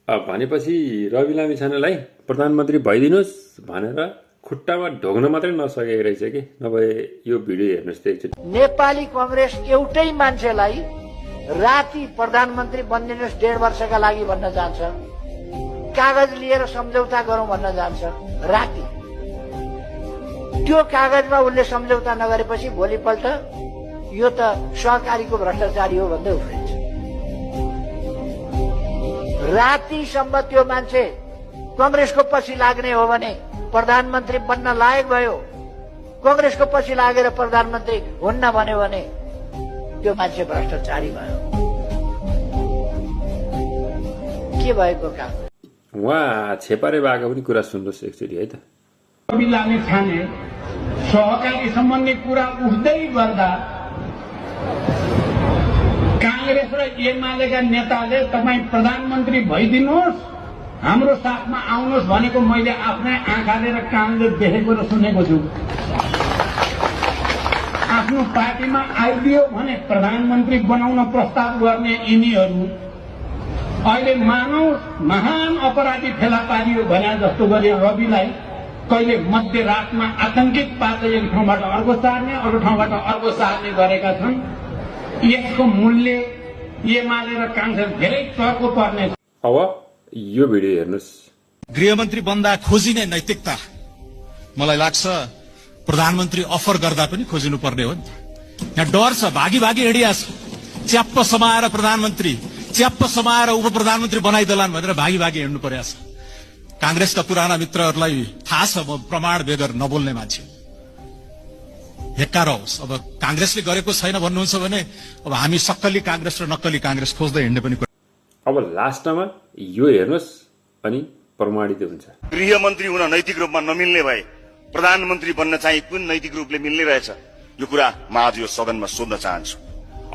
भनेपछि रवि लामिछानेलाई प्रधानमन्त्री भइदिनुहोस् भनेर खुट्टामा ढोग्न मात्रै नसकेको रहेछ कि नभए यो भिडियो हेर्नुहोस् त एकचोटि। नेपाली कांग्रेस एउटै मान्छेलाई राति प्रधानमन्त्री बनिदिनुहोस् 1.5 वर्षका लागि भन्न जान्छ, कागज लिएर सम्झौता गरौं भन्न जान्छ राति। त्यो कागजमा उनले सम्झौता नगरेपछि भोलिपल्ट यो त सहकारीको भ्रष्टाचारी हो भन्दै उफ्रिन्छ। रातिसम्म त्यो मान्छे कांग्रेसको पछि लाग्ने हो भने प्रधानमन्त्री बन्न लायक भयो, कांग्रेसको पछि लागेर प्रधानमन्त्री हुन्न भन्यो भने त्यो मान्छे भ्रष्टाचारी भयो। के भएको काम? उहाँ छेपारे भएको पनि कुरा सुन्नुहोस् एकचोटि है त। रवि लामिछाने सहकारी सम्बन्धी कुरा उठ्दै गर्दा कांग्रेस र एमालेका नेताले तपाईँ प्रधानमन्त्री भइदिनुहोस्, हाम्रो साथमा आउनुहोस् भनेको मैले आफ्नै आँखाले र कानले देखेको र सुनेको छु। आफ्नो पार्टीमा आइदियो भने प्रधानमन्त्री बनाउन प्रस्ताव गर्ने यिनीहरू अहिले मानव महान अपराधी फेला पारियो भने जस्तो गरे रविलाई कहिले मध्यरातमा आतंकित पार्दै एक ठाउँबाट अर्को सार्ने, अर्को ठाउँबाट अर्को सार्ने गरेका छन्। यसको मूल्य एमाले र कांग्रेस धेरै चर्को पर्ने। अब यो भिडियो हेर्नुहोस्। गृहमन्त्री बन्दा खोजिने नैतिकता मलाई लाग्छ प्रधानमन्त्री अफर गर्दा पनि खोजिनु पर्ने हो नि। यहाँ डर छ, भागी भागी हिँडिया छ, च्याप्प समाएर प्रधानमन्त्री, च्याप्प समाएर उप प्रधानमन्त्री बनाइदेलान् भनेर भागी भागी हिँड्नु परेको छ। कांग्रेसका पुराना मित्रहरूलाई थाहा छ म प्रमाण बेगर नबोल्ने मान्छे, हेक्का रहोस्। अब कांग्रेसले गरेको छैन भन्नुहुन्छ भने अब हामी सक्कली कांग्रेस र नक्कली कांग्रेस खोज्दै हिँड्ने पनि। अब लास्टमा यो हेर्नुहोस् अनि प्रमाणित हुन्छ। गृहमन्त्री हुन नैतिक रूपमा नमिल्ने भए प्रधानमन्त्री बन्न चाहिँ कुन नैतिक रूपले मिल्ने रहेछ? यो कुरा म आज यो सदनमा सोध्न चाहन्छु।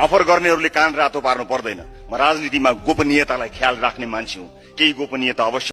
अफर गर्नेहरूले कान रातो पार्नु पर्दैन। म राजनीतिमा गोपनीयतालाई ख्याल राख्ने मान्छे हुँ। केही गोपनीयता अवश्य